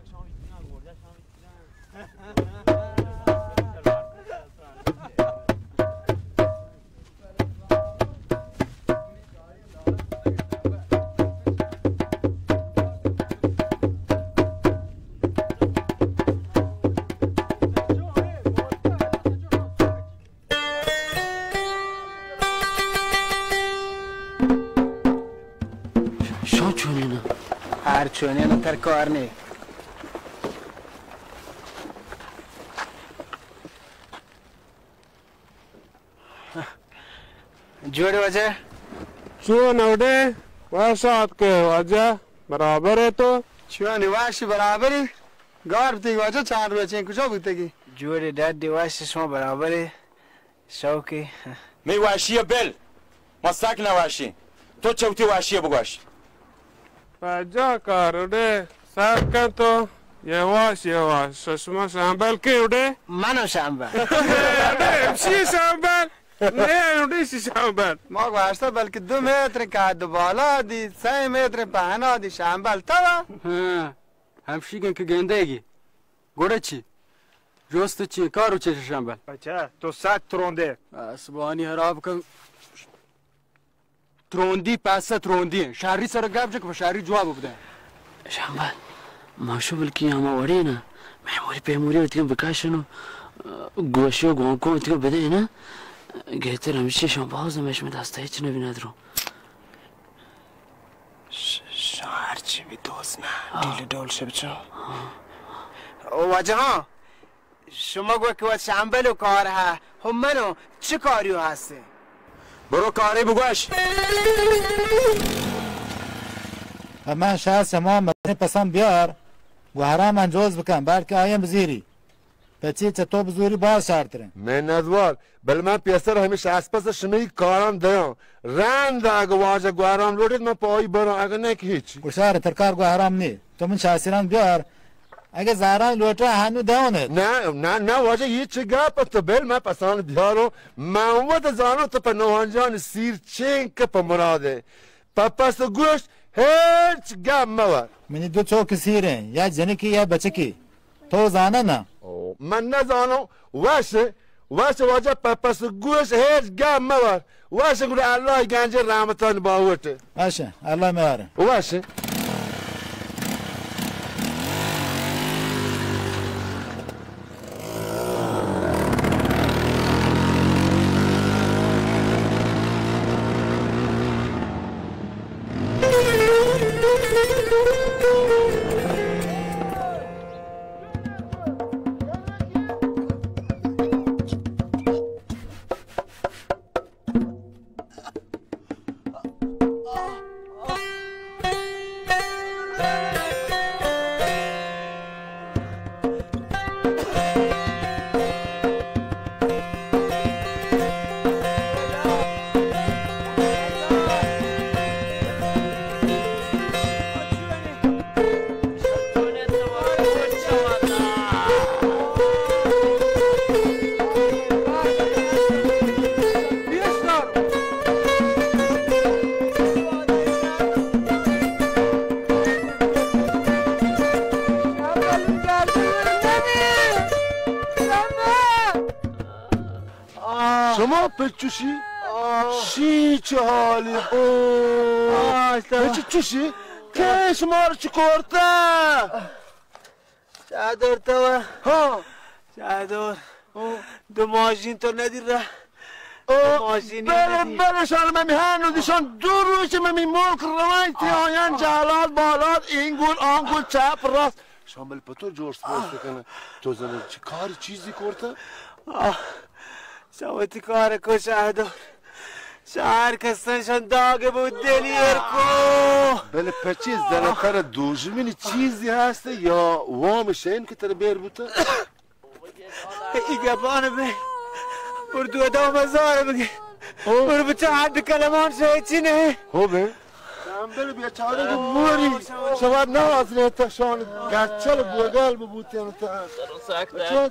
شو چونین؟ ہر چونین تر کار نے۔ جوڑ واجہ؟ چون اوڑے؟ وش آتکے واجہ، برابر ئے تو؟ چونی وش، برابری؟ گار بوتگی واجہ، چار روچیں کجا بوتگی؟ جوڑ ڈڈ، وش، شما برابر ئے؟ شوقی۔ می واشی بل، ما سک نواشی۔ تو چوتی واشی بگوش۔ پجا کارڈے سر کن تو، یواش یواش، شما شامبل کی اڈے؟ منو شامبل۔ اڈے، ہمشی شامبل۔ نے، اڈے شی شامبل۔ ما گوشتا بلکہ دو متر قد بالا دی، سہ متر پہنا دی شامبل تو۔ ہاں، ہمشی گن کہ گندے گی۔ گڑا چی؟ جوست چی؟ کارو چے شامبل؟ اچھا، تو سک تروندے۔ اسبانی حراب کن۔ تروندی پسہ تروندی انت۔ شہری سر گپ جن کہ پہ شہری جواب بدے۔ شامبل، ما شو بلکی ہما وڑے نا۔ میموری پیموری وتیگا بکشن و گوشی و گونکو وتیگا بدے نا۔ گہتر ہمیشی شما باز ہمیش میں دستا ہچ نبی ندرو۔ ش-، شاعر چی بی دوست نہ، ہاں۔ ڈیل ڈول شب چو۔ ہاں۔ او واجہ ہاں، شما گو کہ وت شامبل و کار ہے، ہم منو چی کاریو ہستے؟ برو کاری بگوش۔ من شاہ شما مزنی پسند بیار، گوہرام من جوز بکن، بلکہ آئین بزیری۔ پچی چہ تو بزوری باز شارتریں۔ منتوار، بلے من پیسر ہمیش آسپاس شمئی کاران دیاں۔ رند اگہ واجہ گوہرام لوٹیت، من پہ آئی براں، اگہ نہ کہ ہچ۔ گشار ترکار گوہرام نی۔ تو من شاسران بیار۔ اگہ زاران لوٹا ہنو دیونت۔ نہ، نہ، نہ واجہ، یہ چہ گپ تو بل من پسان بیارو۔ من وت زانو تو پہ نوہنجان سیر چینک پہ مرادے۔ پہ پس گوشت ہیچ گپ مہ ور۔ منی دو چوک سیریں، یا جنکی یا بچکی۔ تو زانہ نا؟ او، من نہ زانوں۔ وش، وش واجہ پہ پس گوشت ہیچ گپ مہ ور۔ وش گڑا اللہ گنج رحمتان باوٹ۔ اچھا، اللہ میار۔ وش۔ آہ۔ شما پچوشی؟ آہ۔ شی چه حالی؟ اوه۔ آه، اشتر۔ پچ چوشی؟ که شما رو چه کرده؟ چادر تو؟ ها۔ چادر۔ اوه۔ دو ماشین تو ندی را؟ اوه۔ دو ماشین بله، ندی؟ بله، شان من هنو دیشان دو روز من می ملک روان تی آه، آیان آه۔ جالات بالات، این گل، آن گل، چپ راست۔ شامل پتو جوڑ سپورت کنه؟ تو زنه چه کار چیزی کرته؟ آه، چه وتی کار کو شاهدور. شهر کسن شان داگ بود دلیر کو. بله پچی زنه تر دوژمنی چیزی هست یا وام شین که تر بیر بوته؟ ای گپان به اردو ادا مزار بگی. او. اور بچه حد کلمان شای چی نه؟ هو به. امبل بیچارگ موری، شما نوازینت شان گچل گوگل ببوتین تا. چون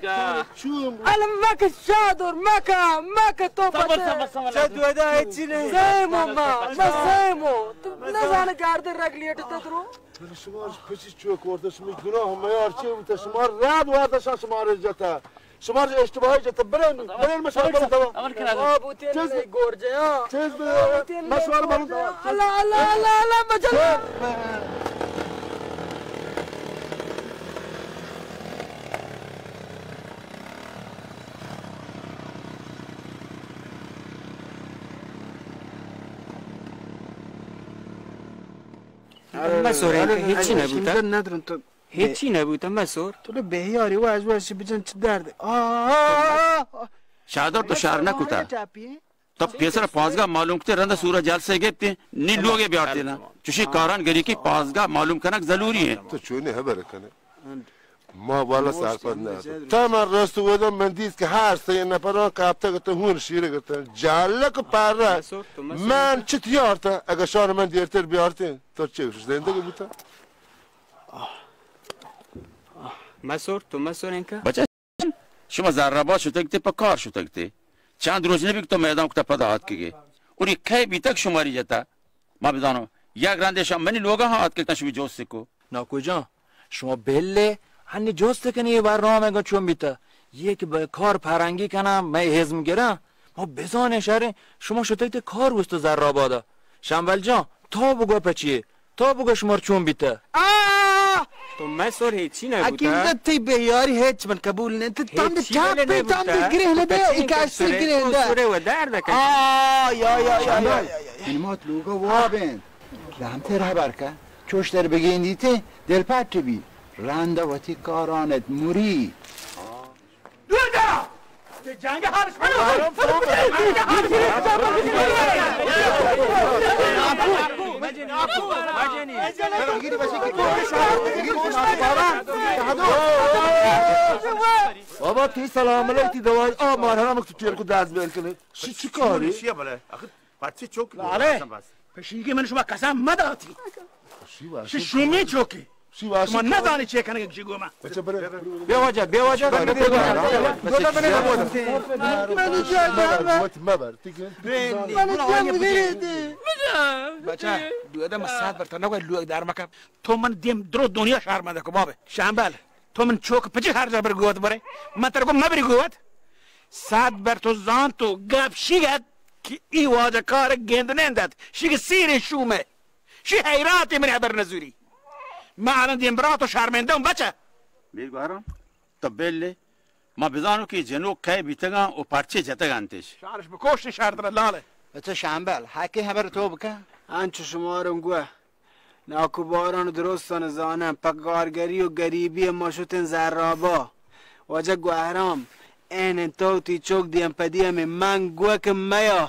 چون المک شادر مکا، مکا تو صبر، پتے. صبر، صبر، چه دودا هیچی نه. سیمو ما، ما سیمو. تو نزانه گارد رگلیت تو درو. شما پچی چو کرده، شما گناه میار چی بوده؟ شما رد وارده شان شما رجتا. شما اشتباهی جتا. برین، برین مشوار برین دوا. عمل کرا. آ، بوتین چیز گورجه، آ. چیز بده. مشوار برین دوا. الله، الله، الله، الله، بچا. مسور، هیچی نبوتا. ندارم تو. هیچی نبوتا مسور. تو بهیاری و از وش بجن چه درد. آه، آه، آه، آه. شادر تو شهر نکوتا. تو پیسر پانزگاه معلوم کتے، رند سورا جلسه گپتے، نی لوگے بیارتے نا. چوشی کاران گری کی پانزگاه معلوم کنگ ضروری ہے. تو چونی خبر کنے؟ ما والا سرپد نه. تا من رست و ودم، من دیست که هر سه نفران کپتگ تو هون شیره گتن. جلک پره. من چت یارتن؟ اگه شان من دیرتر بیارتین، تو چه زندگی بوتا؟ مسور، تو مسور انکا؟ بچه، شما زرآباد شتگ تے، پہ کار شتگ تے. چند روچ نبی کہ تو میدان کتا پدا آتکگے. اوری کئے بیتگ شماری جتا؟ ما بزانو. یک رندے شما منی لوگا ہاں آتکگ تاں شمی جوست کو. ناکو جان، شما بلے ہنی جوست کنی اے برنامہ گو چون بیتا. یہ کہ بہ کار پرنگی کنا، مئے ہزم گرا. ما بزانیں شریں، شما شتگ تے کار وستو زرآبادا. شمبل جان، تو بگو پچیے. تو بگو شمار چون بیتہ؟ آ! تو مسور، ہیچی نبوتہ. حقیقت تئی بے یاری ہچ من قبول نہ. تو تم دے ہیچی چاپ بلے پہ تم دے نبوتہ. گرہ نہ دے، تو پچین ایک ایسے کرے، گرہ تو نہ. سورے و درد کن. آ، یا، یا، یا، یا، یا، یا. من مات لوگا واب انت. لہمتر ہبر کن. چوشتر بگیندیتے، دل پٹ بی. رند وتی کارانت مری. دور دا! یہ جنگ حالش بابا، تی سلام علیک، تی دوائی آب مار حرام، تو تیر کو دست بیر کنه. چی، چی کاری؟ چیه بله؟ آخه پرچی چوک لاله، بس. پشیگی من شما قسم مداتی. شی شومی چوکی. شما نزانی چے کنگے گشی گوما. بیا واجہ، بیا واجہ. بچہ، دو آدم ساعت بر تو نگوی لوگ دار مکن. تو من دیم درو دنیا شهر مند کو بابه. شمبل، تو من چوک پچی هر جا بر گوت بره. من تر کو مبری گوت. ساعت بر تو زان تو گپ شیگت که ای واجہ کار گند نندت. شیگ سیر شومه. شی حیرات من خبر نزوری. ما الان دیم برات و شرمنده اوں بچه. میر گوهران، تو بل، ما بزانو که جنوک کئے بیتگاں و پرچے جتگانتش. شارش بکوشت شهر در لاله. بچه شمبل، حقی خبر تو بکن. انچو شمارم گوه. ناکو باران درستان زانن، پہ کارگری و گریبی ما شتن زرابا. واجہ گوهرام، این انت وتی چوک دیم پہ دیمی من گوه که میا.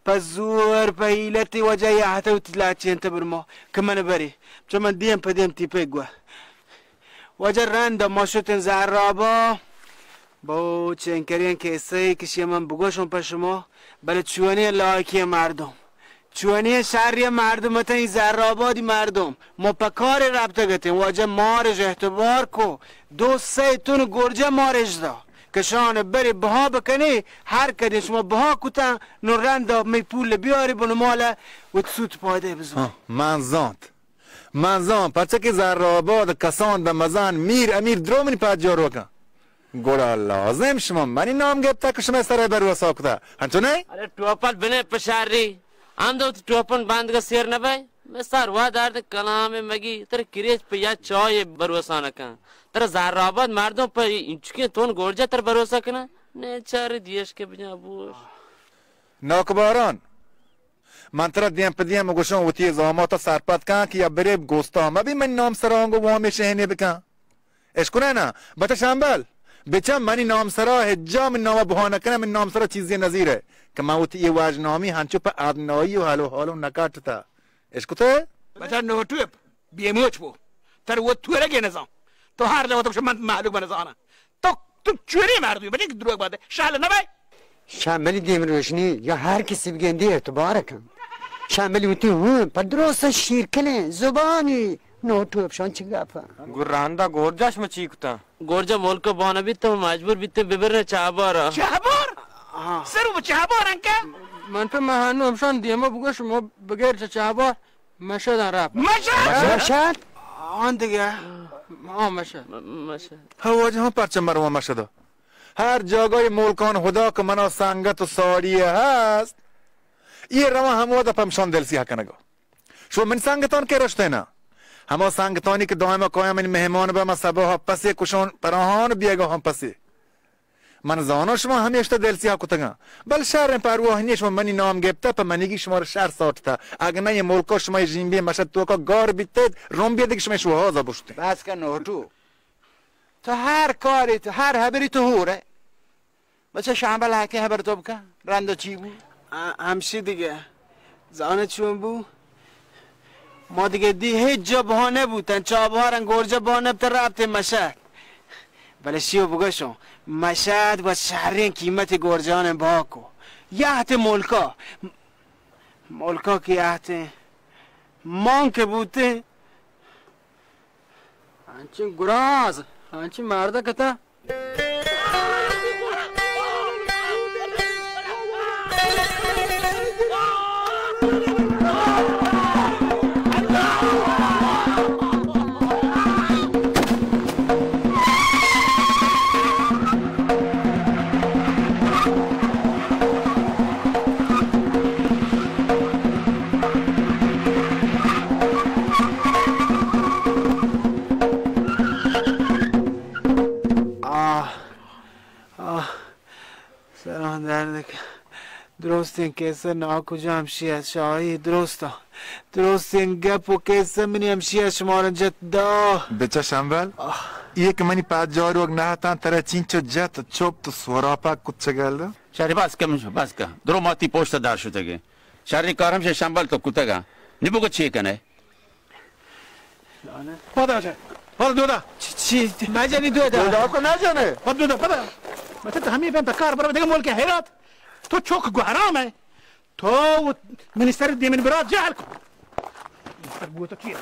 پہ زور پہ حیلتی واجہ یا حتی وتی لاچی انت بر ما که من بری. چو من دیم پہ دیم تی پہ گوه. واجہ رند ما شتن زرابا. بو چنکرین کیسے کشی من بگوشم پہ شما، بلے چونی لایکی مردم. چونی شری مردم اتن، ای زرآبادی مردم. ما پہ کار ربطگ اتیں، واجہ مارش اعتبار کو، دو سئے تن گرجہ مارش دا. کشان بری بہا بکنی، ہر کدی شما بہا کتن، نو رند می پول بیاری بنو مال و سود پایدہ بزن. ہاں، من زانت. من زان، پرچا کہ زرآباد، کسان، دمزان، میر، امیر درو منی پجار وکن. گڑا لازم شما منی نام گپتا کہ شما سر بروسا کتا. ہنچو نئے؟ ارے ٹوپل بنے پشاری. ہم دو ٹوپن بندگا سیر نبے. میں سر وا درد کلام مگی، تر کریچ پہ یا چائے بروسا نکن. تر زرآباد مردم پہ انچکیں تون گورجا تر بروسا کنا. نے چار دیش کے بجا بوش. ناکباران، من ترا دیم پہ دیم گوشاں، وتی زاماتا سرپد کن کہ یا برے گوستا مبی، من نام سرا آنگو وامے شہنے بکن. اشکنہ نا، بچہ شمبل، بچہ منی نام سرا ہجا من نام بہا نکنہ، من نام سرا چیزی نزیرہ کہ من وتی یہ واجنامی ہنچو پہ ادنائی و حال و حالو نکاٹتا. اشکتہ؟ بچہ نوٹوپ، بیموچ بو. تر وہ تورگے نزان. تو ہر لوگ تو من مہلوک بنزانہ. تو، تو چوری مردمی، بچہ کہ دروگ باتے. شال نبے؟ شمبلی دیم روشنی یا ہر کسی بگندی اعتبار کن. شامل وتی ہوں، پہ درست شیرکنیں زبانی نوٹو افشان چی گپا۔ گو رندا گورجا شما چی کتا؟ گورجا ملک بانہ بیت، مجبور بیت ببرن چہبارا۔ چہبار؟ ہاں۔ سرو چہبار انکا؟ من پہ مہانو افشان دیما بگوش، شما بغیر چہ چہبار مشہداں رفت۔ مشہد؟ مشہد؟ آن دگہ؟ ہاں، مشہد۔ م-، مشہد۔ ہو واجہ ہم پرچہ مروا مشہد۔ ہر جاگہ ملکان خدا کہ منا سنگت و ساڑی ہست، یہ رواں ہمودا پمشان دل سیاہ کنگا۔ شو من سنگتان کہ رشتینا؟ ہما سنگتانی کہ دائما کایا من مہمان با، ما صباح پسے کشان پراہان بیگا ہم پسے۔ من زاناں شما ہمیشتہ دل سیاہ کتگاں، بل شریں پرواہ نیست، شما منی نام گپتہ، پہ منیگی شما را شر ساٹتہ۔ اگہ نہ، یہ ملکا شما یہ ژیمبی مشہد توکا گار بیتید، رم بیدگ شما شوہازا بشتیں۔ بس کن نوٹو، تو ہر کاری تو، ہر حبری تو ہورے۔ بچہ شامبل، ہکے حبر تو بکن، رند چی بو؟ آ، ہمشی دیگہ۔ زانہ چون بو؟ ما دگہ دی ہچ جا بہا نبوتن، چابہارن گورجا بہا نبتن، رپتن مشہد۔ بلے شیو بگوشوں، مشہد و شریں قیمت گورجان بہا کو۔ یہت ملکا، ملکا کہ یہت مان کہ بوتن۔ انچیں گراز، انچیں مردہ کتا۔ آہ، آہ، سران درد کن۔ درستیں کسہ ناکجا ہمشی است، شاہی درستاں۔ درستیں گپ و کسہ منی ہمشی است، شمارا جت دا۔ بچہ شمبل، آہ۔ یہ کہ منی پجاروک نہ اتاں، ترا چینچو جت، چپ تو سوراپا کت چگل دا۔ شری بس کن، بس کن۔ درو ماتی پشت دار شتگے۔ شریں کار ہمشی شمبل تو کتگا۔ نی بگو چی کنے؟ پدا جا۔ پدا دودا۔ چی، چی؟ نہ جانی دودا۔ دودا کو نہ جانے۔ پدا دودا، پدا۔ مطلب تو ہمیں بین پہ کار برو دگہ ملک حیرات۔ تو چوک گو حرام ہے۔ تو منی سر دیمن برات جہل کو۔ منی سر گو تو چی؟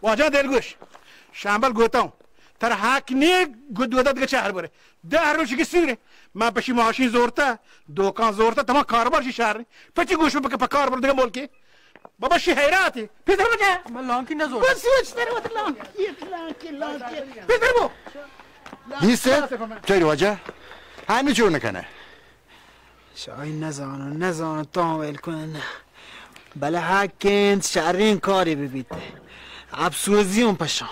واجہ دلگوش۔ شامبل گوتا ہوں۔ تر حق نی گو دودا دگہ چہر برے۔ دہ روچ کہ سیرے، من پشی ماشین زورتا، دوکان زورتا، تمام کاروبار شی شہر۔ پچی گوش پہ، پہ کار بر دگہ ملکے۔ بابا شی حیرات ہے۔ پیدر بجا۔ من لانکی نہ زور۔ بس یہ چتر وت لانکی، لانکی، لانکی۔ پیدر بو۔ دیسے؟ چوری واجہ؟ ہنو چون نکنہ؟ شاہی نزانو، نزانو، تو ویل کن۔ بلے حق انت شریں کارے ببیت۔ افسوزی اوں پشاں۔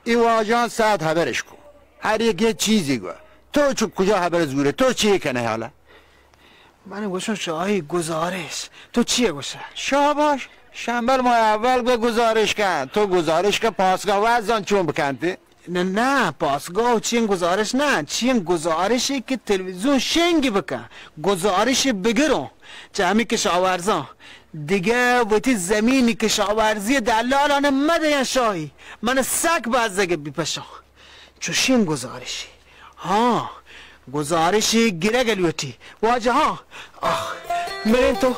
ای واجہاں ساعت حبرش کو۔ ہر یک یہ چیزی گو۔ تو چو کجا حبر زورے؟ تو چی کنے حالا؟ من گوشم شاہی گزارش۔ تو چی گوشے؟ شاباش۔ شمبل ما اول گو گزارش کن۔ تو گزارش کن پاسگاہ وزان چون بکنتے؟ نہ، نہ، پاسگاہ و چین گزارش نہ، چین گزارشی کہ تلویزیون شنگ بکن، گزارش بگروں چہ ہمیں کشاورزاں، دگہ وتی زمینی کشاورزی دلالان مدیاں شاہی، من سک بزگ بی پشاں۔ چوشین گزارشی۔ ہاں، گزارشی گرگ لوٹی۔ واجہ ہاں، آہ، مرین تو۔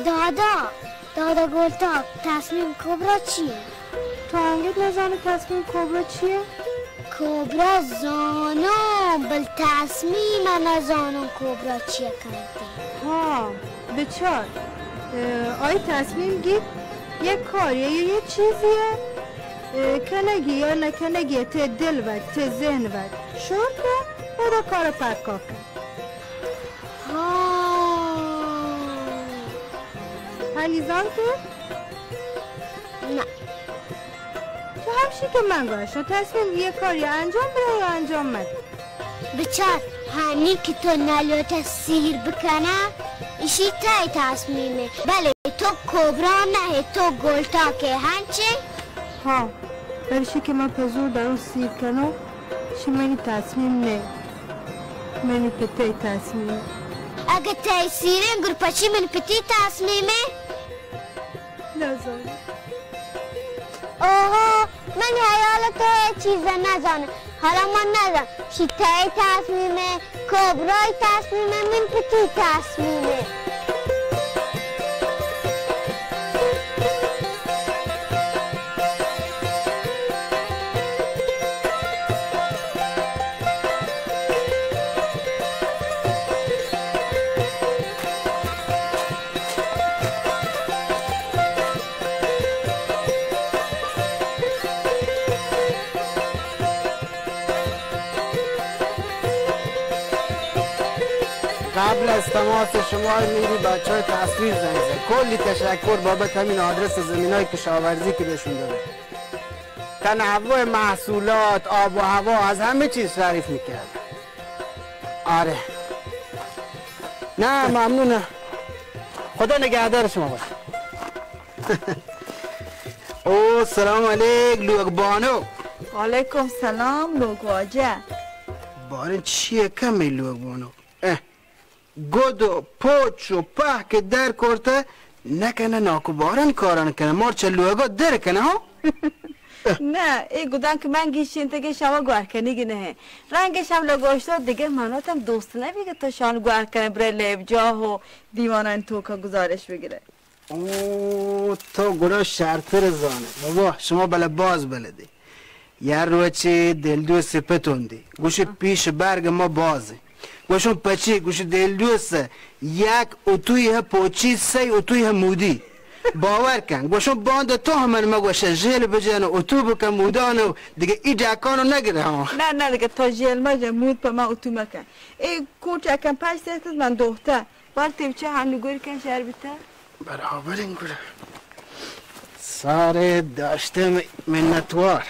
دادا، دادا گلتاب، تصمیم کبرا چیه؟ تو انگت نزانه تصمیم کبرا چیه؟ کبرا زانم، بل تصمیم نزانم کبرا چیه کنتی. ها، بچار. اه، آئی تصمیم گیت یک کاریه یا یک چیزیه، اه، کنگی یا نکنگی تی دل وت، تی ذهن وت شور کن، ادا کار پکا کن. ها. حالی زانتی؟ نه. تو همشی که من گوشم، تصمیم یه کاری انجام بده یا انجام مده. بچار، ہانی کہ تو نلوٹہ سیر بکنہ، اشی تئی تصمیمے، بلے تو کوبرا نہ ئے، تو گلٹاکے، ہنچے؟ ہاں، پرشی کہ من پہ زور داروں سیر کنوں، شی منی تصمیم نہ، منی پتئی تصمیم۔ اگہ تئی سیریں، گڑا پچی منی پتی تصمیمے؟ نزاناں۔ اوہو، من ہیال تو اے چیز نزاناں۔ حالا من نزاناں، شی تئی تصمیمے، کوبرای تصمیمے، من پتی تصمیمے۔ قبل از تماس شما میری بچه‌های تصویر زنگ زد. کلی تشکر بابت همین آدرس زمینای کشاورزی که بهشون داده. تنوع محصولات، آب و هوا، از همه چیز تعریف می‌کرد. آره. نه، ممنونم. خدا نگهدار شما باشه. او، سلام علیک، لوگ بانو. وعلیکم سلام، لوگ واجه. بارین چیه کمی لوگ بانو؟ اه. گد و پوچ و پہک در کرتہ، نکنہ ناکو بارن کاران کنہ، مار چہ لوگا در کنہ، ہاں؟ نہ، اے گدان کہ من گیشینتگے شما گوہر کنگی نہ۔ رنگ شم لگوشتو دگہ مناتم دوست نبی کہ تو شان گوہر کنہ، برے لیب جاہ و دیوانان توکا گزارش بگرے۔ او، تو گڑا شرتر زانے۔ بابا، شما بلے باز بلدی۔ یا روچے دلدوست پتوندی۔ گوشی پیش برگ ما بازیں۔ گوشم پچی؟ گوشی دلدوست، یک اتوی ہے پوچی، سی اتوی ہے مودی۔ باور کن۔ گوشم باند تو ہمن مگوشہ، ژیل بجن و اتو بکن مودان و دگہ ای ڈکانو نگرہ، ہاں۔ نہ، نہ، دگہ تو ژیل مجن، مود پہ من اتو مکن۔ اے کوٹ یکم پشت است من دوختہ۔ بار تیوچہ ہنو گر کن شہر بیتہ۔ برابریں گڑا۔ سارے داشتہ، منتوار۔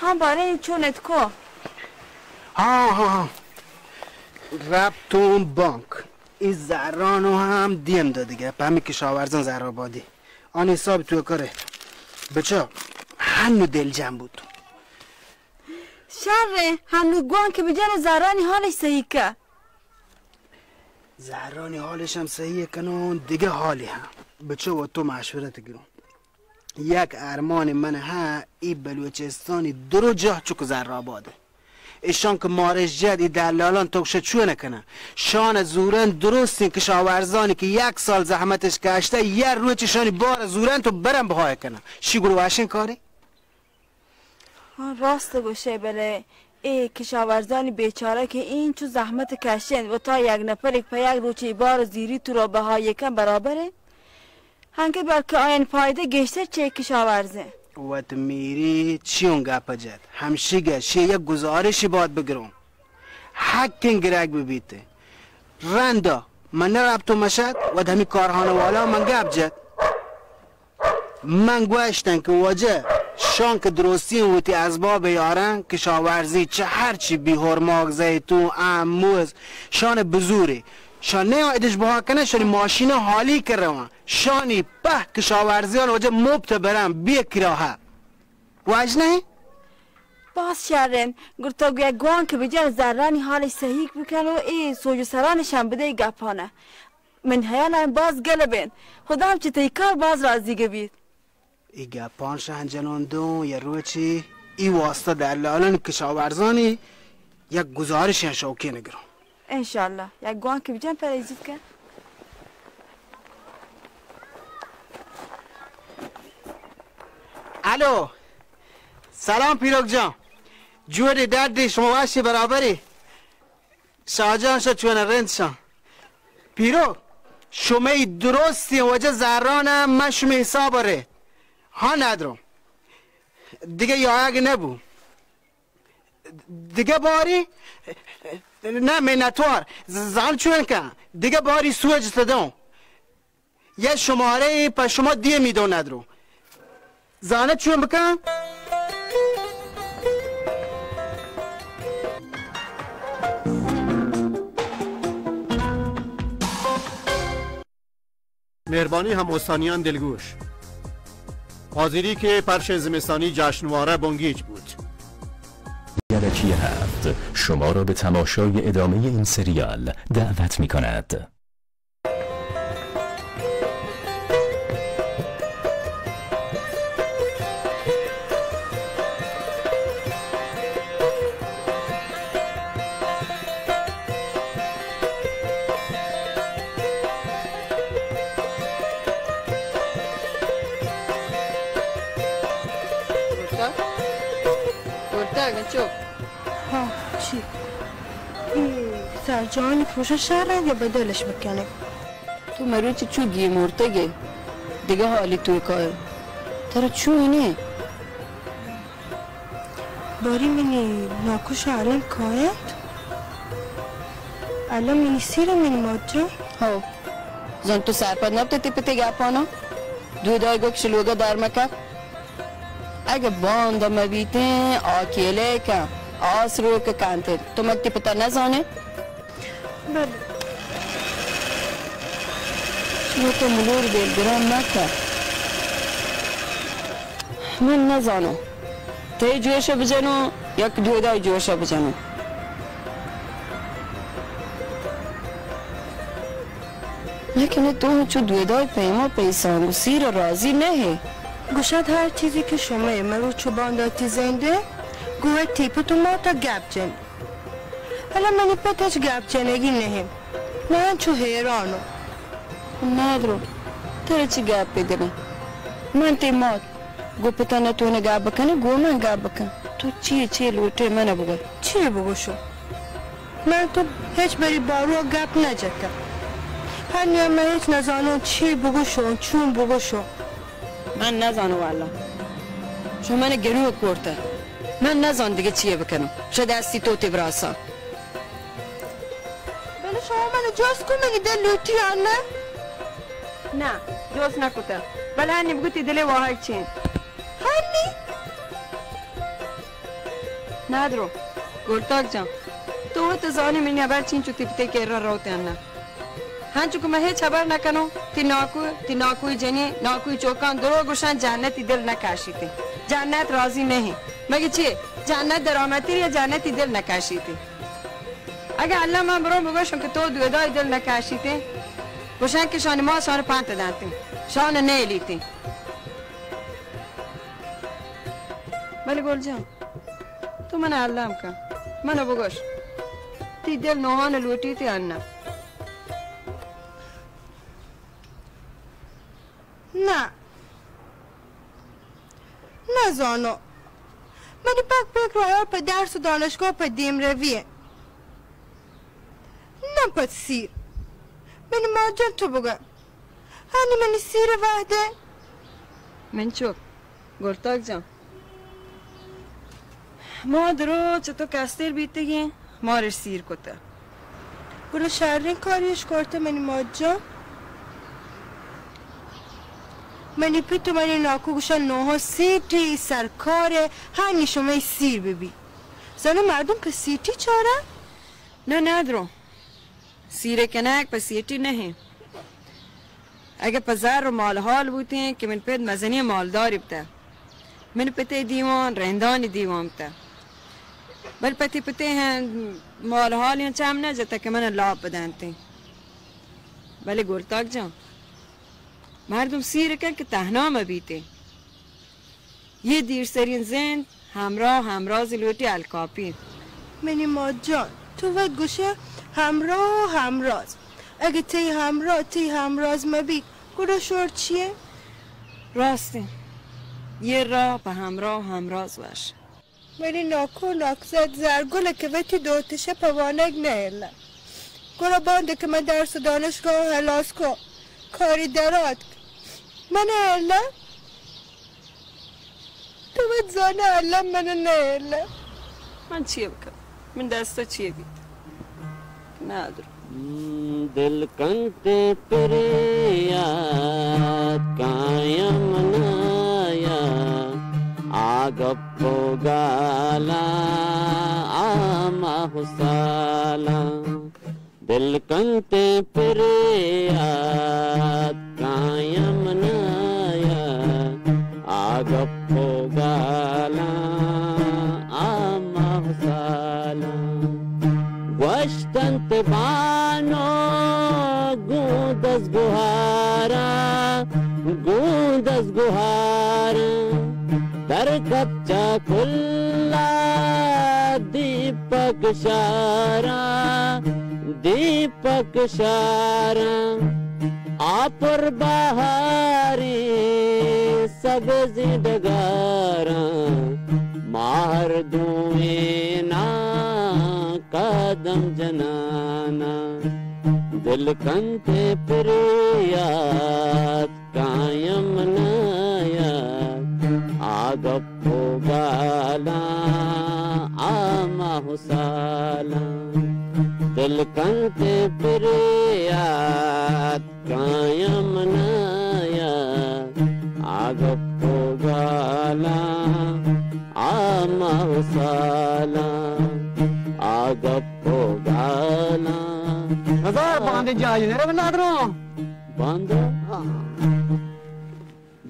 ہاں، بارے چون ات کو؟ ہاں، ہاں، ہاں۔ رپتون بانک۔ ای زرانو ہم دیم دادگہ۔ پہ ہمی کشاورزان زر آبادی۔ آن حساب تو کرے۔ بچا، ہنو دل جم بود۔ شر، ہنو گوان کہ بجن زرانی حالش صحیح کہ۔ زرانی حالش ہم صحیح کنون، دگہ حالی ہم۔ بچو و تو مشورت گرون۔ یک ارمان من ہا، ای بلوچستانی درو جاہ چک زر آباد۔ اشان کہ مارش جد، ای دلالان تو شہ چون کنن؟ شان زورن درستین کشاورزانی کہ یک سال زحمتش کشتہ، یک روچ شانی بار زورن تو برن بہا کنن۔ شی گڑ واشن کاری؟ ہاں، راست گوشے، بلے اے کشاورزانی بیچارہ کہ اینچو زحمت کشین و تا یک نفر یک پہ یک روچی بار زیری تو را بہا یکن برابر انت؟ ہنکہ بلکہ آیان فائدہ گیشتر چہ کشاورز انت۔ وت میری چیون گپ جت؟ ہمشیگہ شی یک گزارشی باد بگرون۔ حقین گرگ ببیت۔ رندا من نرپت و مشت، وت ہمی کارخانہ والا من گپ جت۔ من گوشتن کہ واجہ، شان کہ درستین وتی ازباب یارن، کشاورزی چہ ہر چی بی، ہرماگ، زیتون، ام، موز، شان بزوری۔ شان نیا ادش بہا کنن، شانی ماشین حالی کر روان۔ شانی پہ کشاورزیان واجہ مفت برن، بی کراہہ۔ واجہ نہیں؟ باز شرن، گر تو گویا گوان کہ بجن زرانی حالش صحیح بکن و اے سوج و سرانش ہم بدے گپانہ۔ من حیال آں باز گل بین۔ خدا ہم چہ تئی کار باز راضی گبیت۔ ای گپان شہ جنون دوں یا روچی ای واسطہ دلالان کشاورزانی یک گزارش شوقی نگروں۔ انشاءاللہ۔ یک گوان کہ بجن پر عزت کن۔ الو۔ سلام پیروک جان۔ جوڑی ڈاڈی شما واشی برابری؟ شاہ جان شا چون رند شان۔ پیرو، شمئی درستیں واجہ زران ء من شمئی حساب ء رہت۔ ہاں ندروں۔ دگہ یایگ نبو۔ دگہ باری؟ نہ منتوار۔ ز-، زان چون کن؟ دگہ باری سوج تدوں۔ یک شمارہ ای پہ شما دیمی دو ندرو۔ زانت چون بکن؟ مهربانی هم‌استانیان دلگوش. حاضری که پرش زمستانی جشنواره بنگیج بود. یلکی هفت شما را به تماشای ادامهٔ این سریال دعوت می‌کند. گرتگ؟ گرتگ، چپ. ها، چی؟ اے سرجانی پروشا شر یا بدلش بکنه؟ تو مروچی چو گی مرتگے، دگہ حالی تو کائے. ترا چو نے؟ باری منی ناکوش الم کاینت. الم منی سیر منی ماجا. ہو. زن تو سرپد نبتے تی پتے گپانا؟ دودای گو کہ شلوگا دار مکا. اگہ باندا مبیتیں، آ کیلے کن، آس روک کنتیں. تو مگتی پتا نزانے؟ بلے. شما تو ملور دلگران مکن. من نزانوں. تئی جوش بجنوں، یک دودای جوش بجنوں. لیکن تو چو دودای پیما پیسان گو سیر راضی نہ ئے. گوشت ہر چیزی کہ شما مروچ و بانداتی زندے، گوہ تیپ تو ماتا گپ جن. حالا منی پت ہچ گپ جنگی نہ انت، من انچو حیرانوں. نادرو، ترا چی گپ دلیں؟ من تئی مات، گو پتا نتونے گپ بکنے، گو من گپ بکن. تو چی چی لوٹے من بگو؟ چی بگوشو؟ من تو ہچ بری باروا گپ نجتا. ہنیا من ہچ نزانوں چی بگوشو، چون بگوشو. من نزانوں واللہ. شما من گنوک کرتہ. من نزان دگہ چیے بکنوں. شہ دستی تو تی براسا. بلے شما من جست کو منی دل لوٹی آن نہ؟ نہ، جست نہ کتہ. بلے ہنی بگو تی دلے واہگ چین. ہنی؟ نادرو، گلتاک جان، تو وت زانی منی ہبر چین چو تی پتے کرا روتے انہ. ہنچو کہ من ہچ ہبر نہ کنوں، تی ناکو، تی ناکوی جنی، ناکوی چوکان درو گوشان جنتی دل نہ کاشیتے. جنت راضی نہیں. مگہ چی؟ جنت درامتی یا جنتی دل نہ کاشیتے. اگہ اللہ من برو بگوشوں کہ تو دودای دل نہ کاشیتے، گوشان کہ شان ما شان پانت دانتے، شان نیلیتے. بلے گل جان، تو من الم کن، من بگوش، تی دل نوحان لوٹیتے انہ؟ نہ، نزانو. منی پک پک رایا پہ درس و دانشگاہ پہ دیم روی. نہ پت سیر. منی ماجن تو بگا. ہانی منی سیر وحدے. من چک، گلتاک جان. ما دروچ تو کستر بیتگیں، مارش سیر کتہ. گڑا شریں کاریش کرتہ منی ماجا. منی پت و منی ناکو گوشن نوحا سیٹی سرکارے، ہانی شمئی سیر ببی. زانو مردم پہ سیٹی چارہ؟ نہ، نہ درو. سیر کنگ پہ سیٹی نہ انت. اگہ پہ زر و مال حال بوتیں کہ من پت مزنیں مالداری بوتہ، من پتے دیوان رندانی دیوان بوتہ، بل پتی پتے ہیں مال حالی چم نہ جتہ کہ من لاپ بدنتیں. بلے گلتاک جان، مردم سیر کن کہ تہنا مہ بیتیں. یہ دیرسرین زند ہمراہ ہمراز لوٹی الکاپی. منی مات جان، تو وت گوشے ہمراہ و ہمراز. اگہ تئی ہمراہ تئی ہمراز مہ بیت، گڑا شور چیے؟ راستیں، یہ راہ پہ ہمراہ و ہمراز وش. منی ناکو ناکزد زرگل کہ وتی دوتشہ پہ وانگ نہ ایلہ. گڑا باندے کہ من درس و دانشگاہ ہلاس کو، کاری دراتک، من ایلہ. تو وت زانہ الم من نہ ایلہ. من چی بکن؟ من دستا چی بیت؟ نادر. دل کنتے پریات کایا منایا، آ گپ و گالا، آ ماہ و سالا. دل کنتے پریات دزگوھاراں، گوں دزگوھاراں، در کپچا کلا دیپک شاراں، دیپک شاراں، آ پر بہاریں سبزیں ڈگاراں، ما ہر دوئیناں قدم جناناں، دل کنت پریات کایم نیات، آ گپ و گالاں، آ ماہ و سالاں، دل کنت پریات کایم نیات، آ گپ و گالاں، آ ماہ و سالاں، آ گپ و گالاں۔ نزار، باندے جاہی نہ رو نادرو۔ باندا؟ ہاں۔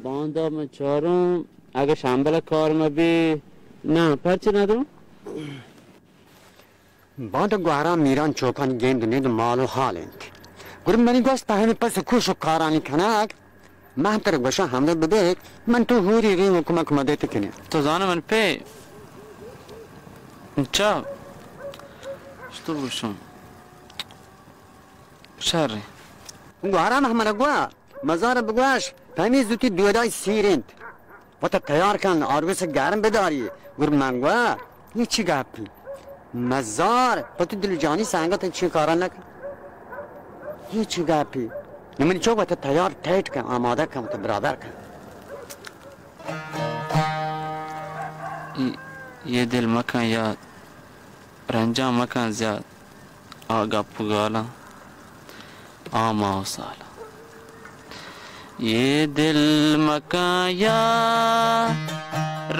باندا من چاروں، اگہ شامبل کار مہ بی، نہ، پرچہ نادرو؟ باندا گوہرام میران چوکانی گند نند مال و حال انت۔ گڑا منی گوشت پہ ہمے پس و کوش و کارانی کنگ، من ترا گوشاں ہمراہ ببیت، من تو ہوری ریم و کمک مدت کنیں۔ تو زانے من پہ چا؟ چطور گوشاں؟ شر۔ گوہرام ہمراہ گوا، مزار بگوش، پہ ہمے زوتی دودائی سیر انت۔ وتا تیار کن، آروس گرم بداری۔ گڑا من گوا، اے چی گپی؟ مزار، پہ تو دل جانی سنگت چی کارا نکن؟ اے چی گپی؟ نمنی چوک وتا تیار ٹائٹ کن، آمادہ کن، وتا برابر کن۔ اے، اے دل مکن یاد، رنجاں مکن زیاد۔ آ گپ و گالاں، آ ماہ و سالاں۔ اے دل مکن یاد،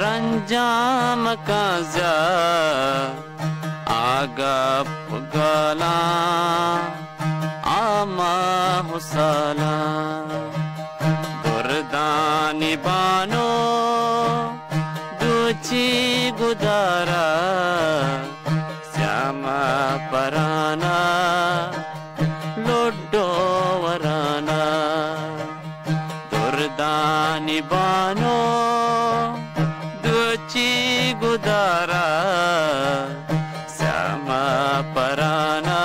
رنجاں مکن زیاد۔ آ گپ و گالاں، آ ماہ و سالاں۔ دردانی بانو، دوچی گدارا۔ سیام پرانا لڈو ورانا، دردانی بانو دوچی گدارا۔ سیام پرانا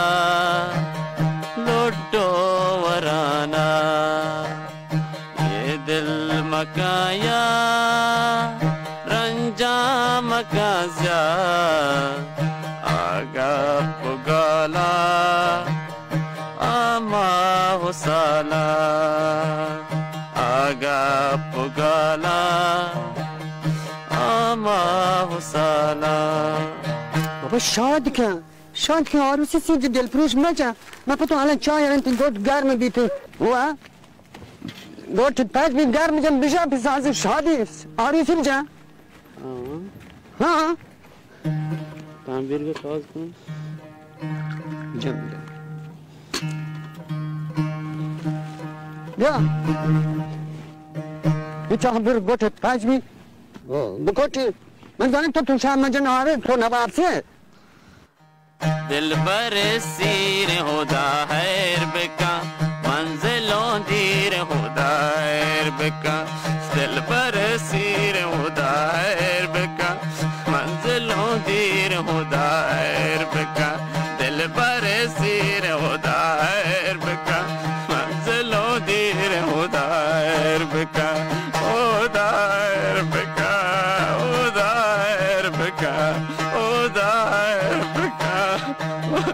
لڈو ورانا۔ اے دل مکن یاد، رنجاں مکن زیاد۔ آ گپ و گالاں، آ ماہ و سالاں۔ آ گپ و گالاں، آ ماہ و سالاں۔ بابا شاد کن، شاد کن، آروسی سیر دل پروش مچن۔ من پہ تو الان چاہ یارن، تئی گوٹ گرم بیت۔ وا۔ گوٹ پچ بی گرم جن بجا بساز شادی آروسی بجا۔ ہاں۔ ہاں۔ تانبیر کا ساز کن۔ جن۔ بیا۔ یہ تانبیر گوٹ پچ بی۔ بکوٹی۔ من زانم تو تو شام مجن آرے تو نواب سے۔ دلبر سیر ہدا ہیر بکن، منزلوں دیر ہدا ہیر بکن۔ دلبر سیر ہدا ہیر بکن، منزلوں دیر ہدا ہیر بکن۔ دلبر سیر ہدا ہیر بکن، منزلوں دیر ہدا ہیر بکن۔ ہدا ہیر بکن، ہدا ہیر بکن، ہدا ہیر بکن۔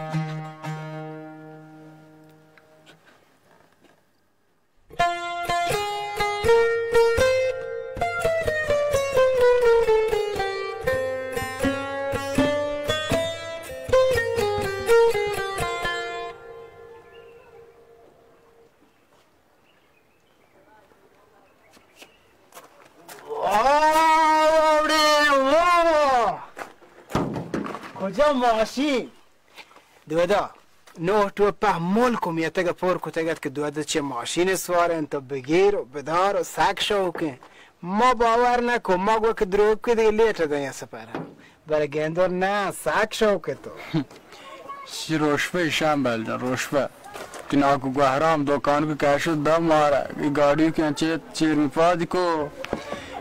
واہ، واہ، واہ۔ کجا ماشین؟ دودا، نو ٹوپہ ملک و میتگ پر کتگ ات کہ دودا چہ ماشین سوار انت و بگیر و بدار و سک شوق انت۔ ما باور نہ کو، ما گو کہ دروگ کہ دگہ لیٹ دیں سفر۔ بلے گندور نہ، سک شوق تو۔ شی روشپہ شامبل جان، روشپہ۔ کہ ناکو گوہرام دکان کو کشت دا مارا، اے گاڑی کہ انچے چیر می پادی کو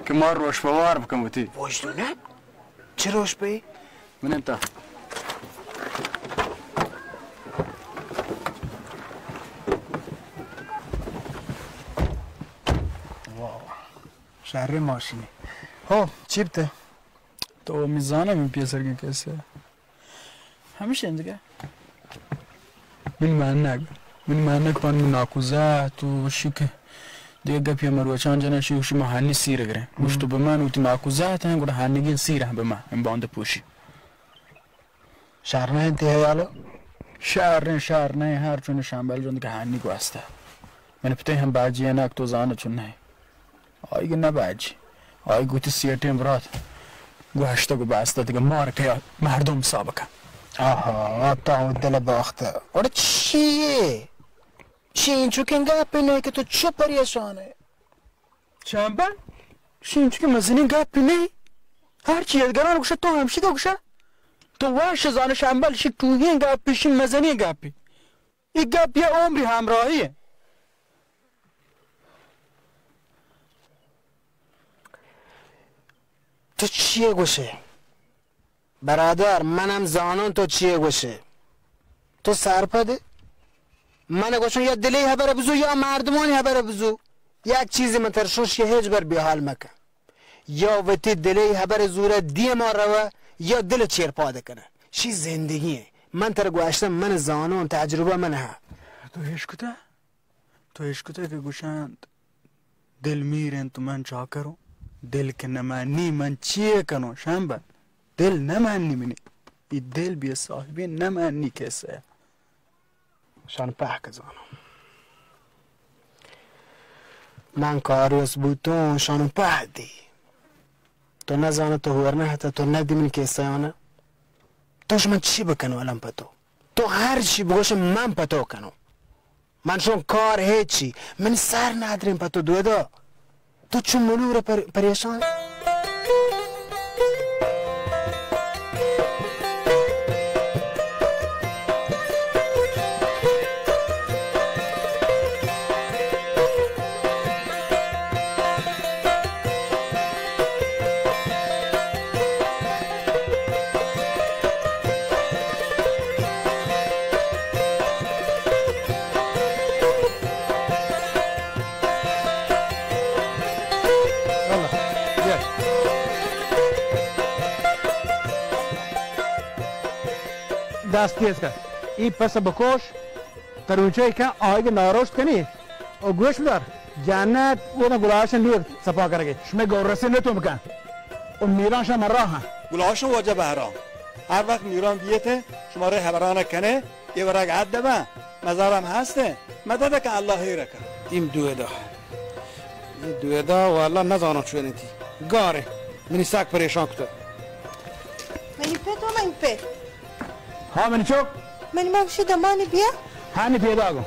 کہ مار روش پوار بکن وتی۔ وجدونه؟ چه روش پی؟ منتا۔ واہ، شر ماشینی۔ ہو، چی بته؟ تو می زانه می پیسر کن کسه۔ ہمیش انت دگہ۔ منی مانگ، منی مانگ پان من ناکوزہ تو وشی کہ دگہ گپی ہمے روچان جنہ شی وشی ما ہانی سیر گریں۔ گوشت تو بمان وتی ناکوزہ تاں گڑا ہانگین سیر ہم بمان، ہم باند پوشی۔ شہر نہ انت ہیالو؟ شہر نہ، شہر نہ، ہر چون شامبل جند کہ ہانی گواستا۔ من پتے ہم باجی اناک تو زانو چون نہ۔ آئی گہ نباجی۔ آئی گوتی سیٹیں برات گوشتگ و باستا دگہ مار کیا مردم سابقہ۔ آہا، تا و دل باخت۔ اور چیے؟ چی انچکیں گپے نہ کہ تو چو پریشان ئے؟ چمبل؟ شی انچکیں مزنیں گپے نہ۔ ہر چی ادگران گوشہ تو ہمشی کا گوشہ۔ تو واش زانہ شمبل شی ٹوہیں گپے، شی مزنیں گپے۔ اے گپ یا عمری ہمراہی انت۔ تو چیے گوشے؟ برادر، من ہم زانوں تو چیے گوشے۔ تو سرپدے؟ من گوشوں یا دلی ہبر بزو یا مردمانی ہبر بزو۔ یک چیزی من ترشوش کہ ہیچ بر بیحال مکن۔ یا وتی دلی ہبر زورہ دیما روہ یا دل چیر پاد کنہ۔ شی زندگی انت۔ من ترا گوشتم، من زانوں، تجربہ من ہا۔ تو ہیش کتہ؟ تو اشکتہ کہ گوشنت، دل میر انت و من چاکروں، دل کہ نمانی من چیے کنوں؟ شمبل، دل نمانی منی، ای دل بے صاحبی نمانی کسہ۔ شان پہک زانوں۔ من کاروس بوتوں، شانو پہدی۔ تو نزانہ، تو ہور نہ اتہ، تو ندی من کیسہ آنہ۔ تو شما چی بکنو الان پہ تو؟ تو ہر چی بگوش من پہ تو کنو۔ من شون کار ہیچی۔ من سر ندرین پہ تو دودا۔ تو چو ملور پر-، پریشان۔ دست تیز کن۔ ای پس بکوش۔ تروچے کن آیگ ناروشت کنی و گوش بدار، جنت و گلاش نیک سپا کرگے۔ شمے گور رسے نتو بکن و میران شما راہ۔ گلاش واجہ بہرام، ہر وقت میران بیتے، شما رے حبران کنے، یہ ورگ عد بہ، مزارم ہستے، مدد کن اللہ ہیر کن۔ ایم دویدا۔ اے دویدا واللہ نزاناں چون انتی۔ گارے۔ منی سک پریشان کتہ۔ منی پت و منی پت۔ ہاں منی چک۔ منی مگشی دمانی بیا۔ ہانی پیدا گو۔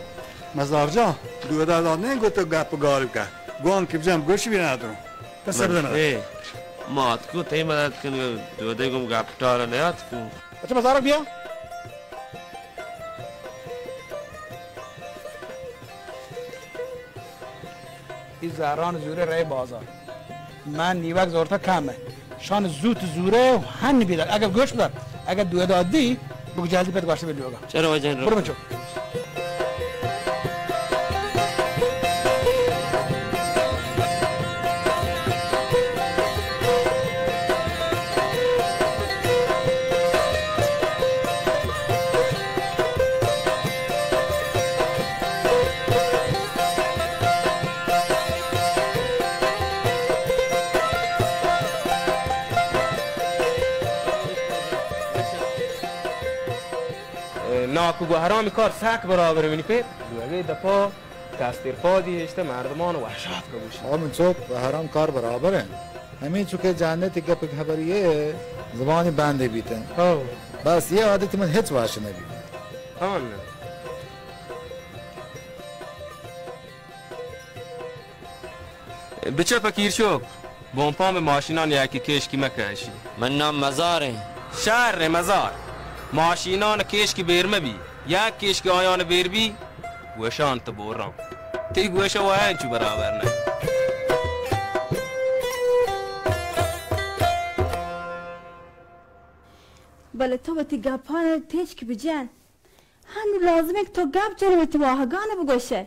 مزار جان، دویدا داد نہیں گو تو گپ گار بکن۔ گوان کہ بجم گوش بی ندارم۔ پسر بنا۔ اے، ما اتکو تئی مدد کن، دویدے گم گپ ٹارا نیاتکو۔ اچھا مزارک بیا۔ ای زہران زورے رئے بازار۔ من نیوک زورتا کم ہے۔ شان زوت زورے و ہن بیدار۔ اگر گوش بدار، اگر دویدا دی، بگو جلدی پت گوشت بی لوگا۔ چلو واجہ رو۔ برو بچو۔ ناکو گوہرام کار سک برابر منی پت۔ دوگے دپا کستر پادی ہشتہ مردمان وحشت کبوشی۔ آ من چوک گوہرام کار برابر ہیں۔ ہمیں چکے جاننے تی گپ خبری ہے، زبانی بندے بیتے۔ ہو۔ بس یہ عادت من ہچ واش نبی۔ ہاں نا۔ بچہ فقیر چوک، بونپان بہ ماشینان یکی کیشکی مکشی۔ من نام مزار ہیں۔ شر مزار۔ ماشینان کیشکی بیر مبی۔ یک کیشکی آیان بیر بی، گوشان تو بوران. تئی گوش ءَ وایاں چو برابر نہ. بلے تو وتی گپان ءَ تچک بجن. ہنو لازم انت تو گپ جن، وتی واہگان ءَ بگوش ئے.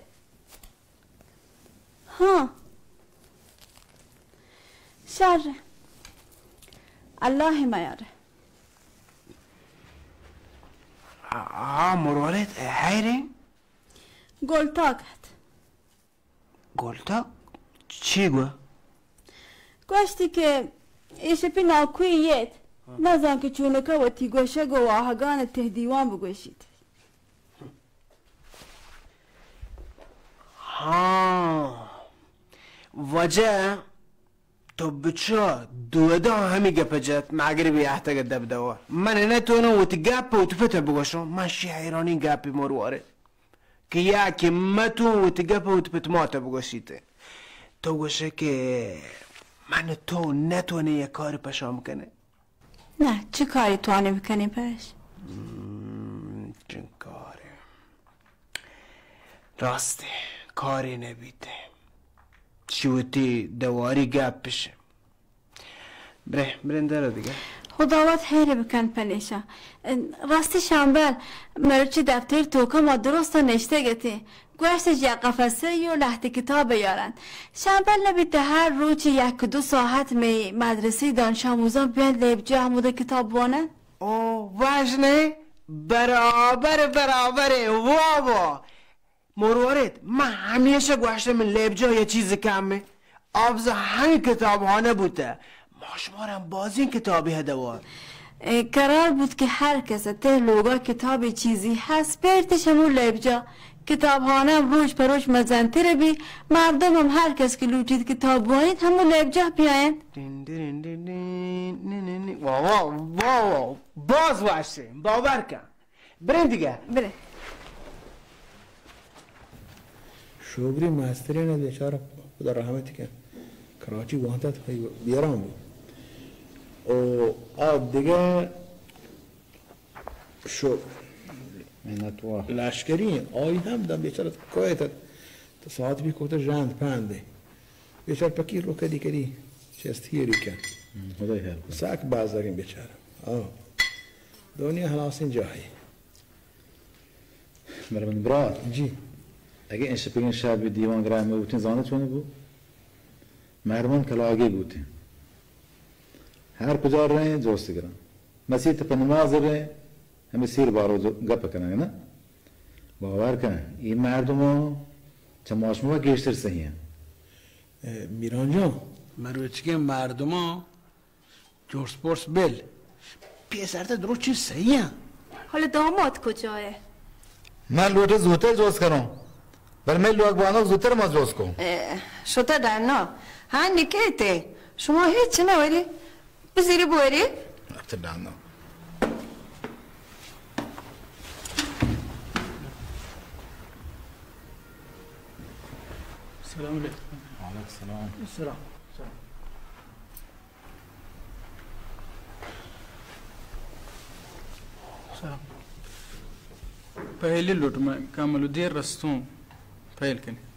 ہاں. شر. اللہ میار. آ، آ، مروارید، حیریں؟ گلتاک ات. گلتاک؟ چی گو؟ گوشتی کہ اے شپی ناکوئی یت. ہاں. نزان کہ چونکا وتی گوشگ و واہگان تہ دیوان بگوشیت. ہاں، وجہ تو بچا دودا ہمی گپ جت، مغربی احتگ دب دوا. من نہ تو نہ وتی گپ وتی پت بگوشم، من شی حیرانی گپی مروارے. کہ یا کہ مہ تو وتی گپ وتی پت مات بگوشیت. تو گوشے کہ من تو نہ تو نہ یک کار پشام کنے. نہ، چه کاری توانی بکنی پش؟ ہم، چه کاری؟ راسته، کاری نبیته. چی وتی دواری گپش. برے، برے در دیگه. خداوند حیر بکن پنیشا. راستی شامبل، مرچی دفتر توکا ما درست نشته گتی. گوشتش یک قفسه یو لحتی کتاب بیارن. شامبل نبیته هر روچی یک دو ساعت می مدرسی دانش آموزان بیان لیبجا همودا کتاب وانن. او، واجنه؟ برابر، برابر، وا، وا. مروارید، من همیشه گوشتم من لیبجا یه چیز کمه. آبزا همین کتابخانه بوته. ما شما را هم بازین کتابی هدوار. اه، قرار بود که هر کس ته لوگا کتابی چیزی هست، بیرتش همون لیبجا. کتابخانه هم روز پر روز مزنتر بی، مردم هم هر کس که لوٹید کتاب بوانید، همون لیبجا بیاین. دین، دین، دین، دین، نی، نی، نی. واه، واه، واه، واه. باز واشیم، باور کن. بریں دگہ. برے. شوگری مسترین بیچارہ، خدا رحمت کن. کراچی وانتا تھا، بیران بود. او آ دگہ شو منتوار. لشکری، آئی ہم دم بیچارہ کویت، تو ساعت بھی کوتا ژند پندے. بیچار پکی رو کدی کدی چست ہیری کن. ہم، خدای خیر کن. ساک بازارین بیچار. آ. دنیا ہلاسین جاہی. مرمن برات. جی. اگه این شپگین شب دیوان گرای ما بوتین زانه چونه بو؟ مردمان کلاگی بوتین. ہر کجا رہیں جوست گرن. مسیت پہ نماز رہیں، ہمیں سیر بارو جو گپ کنن، نا؟ باور کن، ای مردمان چہ ما شما گیشتر صحیح ہیں. اے، میران جان، مروچگیں مردمان جرس پرس بل. پیسر تے درو چیز صحیح ہیں. حالا داماد کجائے؟ من لوٹے زوتر جوست کنوں، بل میں لوگ بانو زوتر ما جوست کو. اے، شتا ڈنا. ہاں، نکیتے. شما ہیچ نہ وری. بزیری بوری. اچھا، ڈاندو. السلام علیکم. وعلیکم السلام. السلام. السلام. پہلی لوٹ میں کامل دیر رستوں پہل کنے.